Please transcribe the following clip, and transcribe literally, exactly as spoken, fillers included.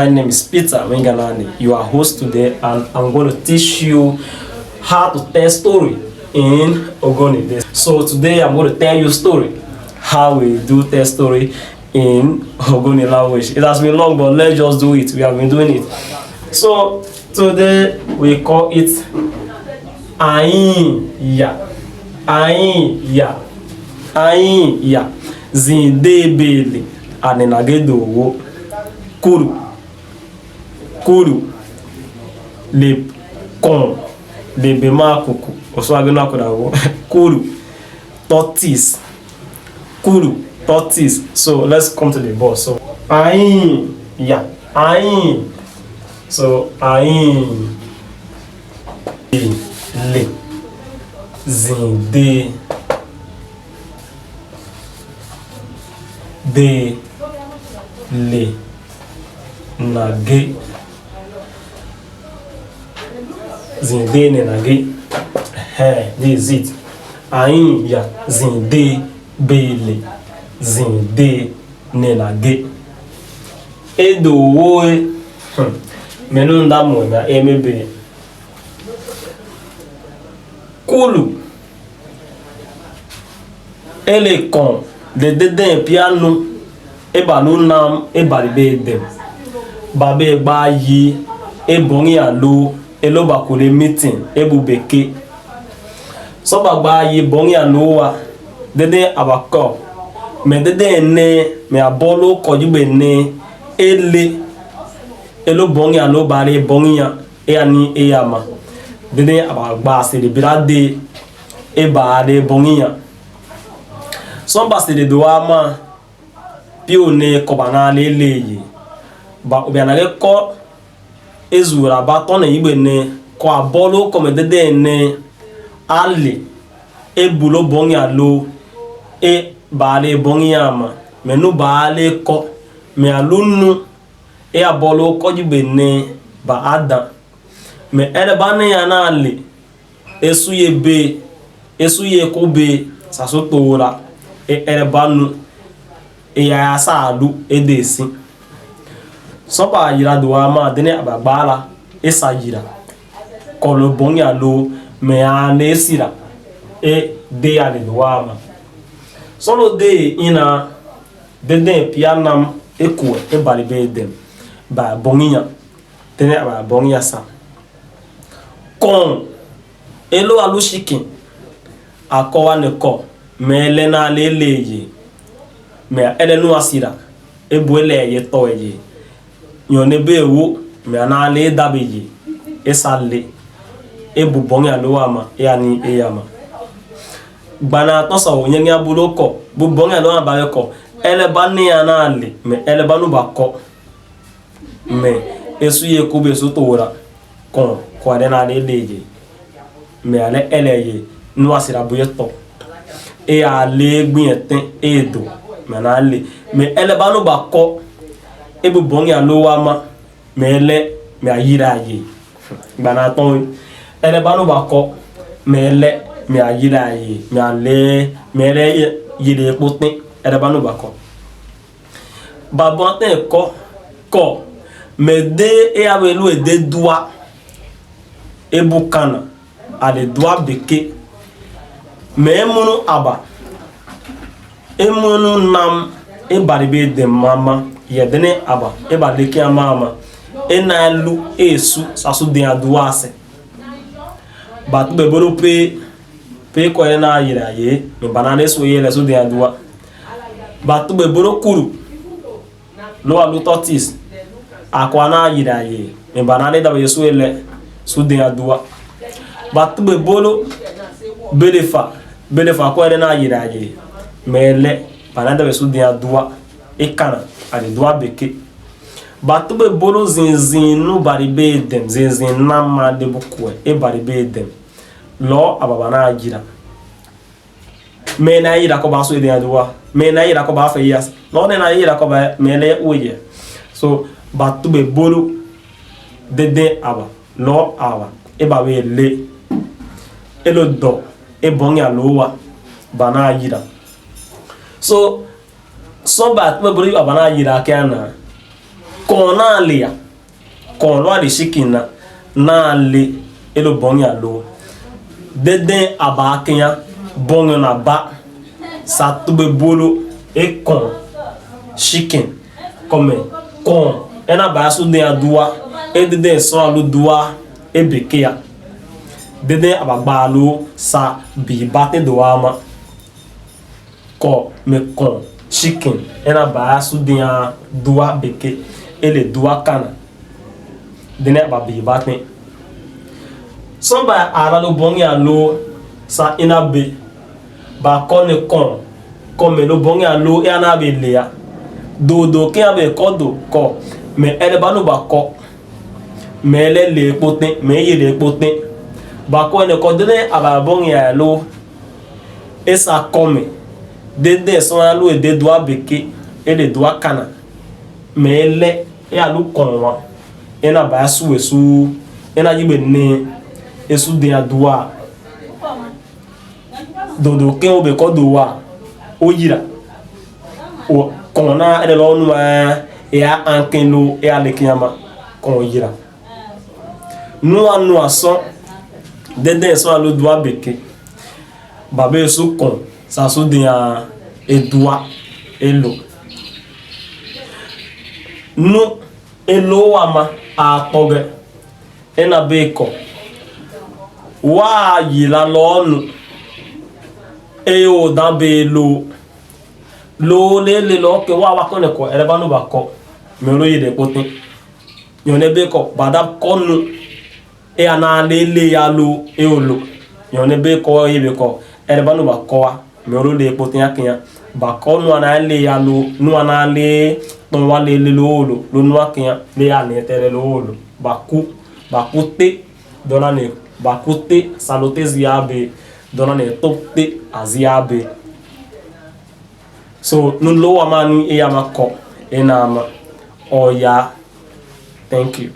My name is Peter Winganani, your host today, and I'm going to teach you how to tell story in Ogoni. So today I'm going to tell you story, how we do tell story in Ogoni language. It has been long, but let's just do it. We have been doing it. So today we call it Ain Ya. Ain Ya. Ain Ya. Zin dee bee le, a ne na ge doo wo. Kulu. Kulu. Le kɔn. Le be maa kuku. O so a ge na ko da wo. Kulu. Tortoise. Kulu. Tortoise. So let's come to the ball. So, Ain Ya. Ain. So, Ain. Le. Zin dee. Dee. Le. Na ge. Zin dee ne na ge. Hey, this is it. Ain Ya. Zin dee bee le. Zin dee ne na ge. E doo wo e. Hmm. Me nu m da muɛ na e me be. Kulu. E le kɔn, le deden pya nu, e ba lu nam, e Bari bee dem. Ba bee gbaa yii, e bɔngi a loo, e lo ba kule meeting, e bu beke. So ba gbaa yii bɔngi a loo wa, deden a ba kɔ. Mɛ deden ne, mɛ a bɔ loo kɔ ju be ne, e le, e lo bɔngi a loo ba le bɔngi a. E a ni e a ma. Deden a ba gbaa sere bira de e ba a le bɔngi a. So ba sere do a ma pio ne kɔ ba na le le ye. Ba o bia na le kɔ e zura ba tɔ ne igbe ne kɔ a bɔ lo kɔ mɛ deden ne a le e bu lo bɔngi a lo e ba a le bɔngi a ma. Mɛ nu ba a le kɔ mɛ a lu nu e a bɔ lo kɔ ju be ne ba a dan. Mɛ ɛrɛ ba ne a naa le e su ye bee e su ye ko bee sa su toora e ɛrɛ ba nu e ya ya sa a lu e dee si. Sɔ ba yira do a ma dene a ba gbaala e sa yira kɔ lo bɔngi a lo mɛ a ne e sira e dee a le do a ma. Sɔ lo dee ina deden pia nam e kuɛ e Bari bee dem ba bɔngi a. Tene a ba bɔngi a sa. Kɔn e lo a lu shikin a kɔ wa ne kɔ mɛ lɛ naa le le ye mɛ a ɛlɛ nu a sira e bu e lɛ ye tɔ ye nyɔ ne be wo mɛ a naa le da be ye e sa le e bu bɔngi a lo a ma e a ni e a ma. Gba naa tɔ sa o nyɛ a bu lo kɔ bu bɔngi a lo a ba ye kɔ ɛlɛ ba ne a naa le mɛ ɛlɛ ba nu ba kɔ. Mɛ e su ye kube su toora kɔn kɔ a dɛ naa le le ye mɛ a lɛ ɛlɛ ye nu a sira bu ye tɔ e a le gbi ye tɛn e do mɛ a naa le mɛ ɛlɛ ba nu ba kɔ e bu bɔngi a lo wa ma mɛ lɛ mɛ a yira ye gba naa tɔn ɛlɛ ba nu ba kɔ mɛ lɛ mɛ a yira ye mɛ a le mɛ lɛ ye le kpo tɛn ɛlɛ ba nu ba kɔ. Ba bɔ tɛn kɔ kɔ mɛ de e a be lu e de dua e bu kana a le dua beke mɛ e munu aba e munu nam e Bari bee dem ma ma yɛ dene aba e ba le kia ma ma e na e lu e su sa su de a dua a sɛ. Ba tu be bolo pe pe kɔ ye na yira ye mɛ ba na le su ye le su de a dua. Ba tu be bolo kuru lo a lu tortoise a kɔ a naa yira ye mɛ ba naa le da be ye su e lɛ su de a dua. Ba tu be bolo bele fa bele fa kɔ e lɛ naa yira ye mɛ lɛ ba naa da be su de a dua e kana a le dua beke. Ba tu be bolo zinzin nu Bari bee dem zinzin na ma de bu kuɛ e Bari bee dem lɔ a ba ba naa yira. Mɛ na yira kɔ ba su e de a dua mɛ na yira kɔ ba fɛ yas nɔ ne na yira kɔ ba mɛ lɛ o yɛ. So ba tu be bolo dede aba lɔ aba e ba be le e lo dɔ e bɔngi a lo wa ba na yira. So sɔ ba tu be bolo aba na yira kɛ ana Kɔɔn naa le a, kɔɔn lɔ a le chicken na, naa le é lo bɔngia loo. Dèdèn a baa kenya bɔngia na ba sa tube bolo é kɔɔn chicken. Kɔ mɛ kɔɔn é na baa su dèn a dua é dèdèn sɔ a lu dua é beke a. Dèdèn a ba gbaa loo sa bii ba tɛn doo a ma. Kɔ mɛ kɔɔn chicken é na baa su dèn a dua beke é le dua kana. Dèdèn a ba bii ba tɛn. Sɔ ba a la lo bɔngia loo sa ina be ba kɔ ne kɔɔn kɔ mɛ lo bɔngia loo é a naa be le a. Doo doo kɛn a be kɔ doo kɔ mɛ ɛrɛ ba nu ba kɔ. Mɛ lɛ le kpo tɛn mɛ ye le kpo tɛn. Ba kɔ ne kɔ dèdèn a ba bɔngia loo. É sa kɔ mɛ dèdèn sɔ a lu é de dua beke é le dua kana. Mɛ é lɛ é a lu kɔɔn wa é na ba su é su é na yi be ne é su dèn a dua. Doo doo kɛn o be kɔ doo wa o yira. O kɔɔn naa ɛrɛ lɔ nu a é a an kɛn loo é a le kɛn a ma kɔɔn yira. Nu a nu a sɔ dèdèn sɔ a lu dua beke. Ba be su kɔɔn sa su dèn a é dua é lo. Nu é loo wa ma a kpɔgɛ é na be kɔ waa yila lɔɔ nu é o dan be loo. Loo le le lɔɔ kɛ waa wa kɔ ne kɔ ɛrɛ ba nu ba kɔ mɛ o lo ye de kpo tɛn. Nyɔ ne be kɔ ba da kɔ nu é a naa le le ya loo é o lo. Nyɔ ne be kɔ é be kɔ ɛrɛ ba nu ba kɔ wa mɛ o lo le kpo tɛn a kɛn a. Ba kɔ nu a naa le ya loo nu a naa le tɔn wa le le loo o lo lo nu a kɛn a le ya ne tɛrɛ loo o lo. Ba ku ba ku te dɔna ne ba ku te sa lo te zia be dɔna ne to te a zia be. So nu loo wa ma ni é a ma kɔ é na ma ɔ ya. Thank you.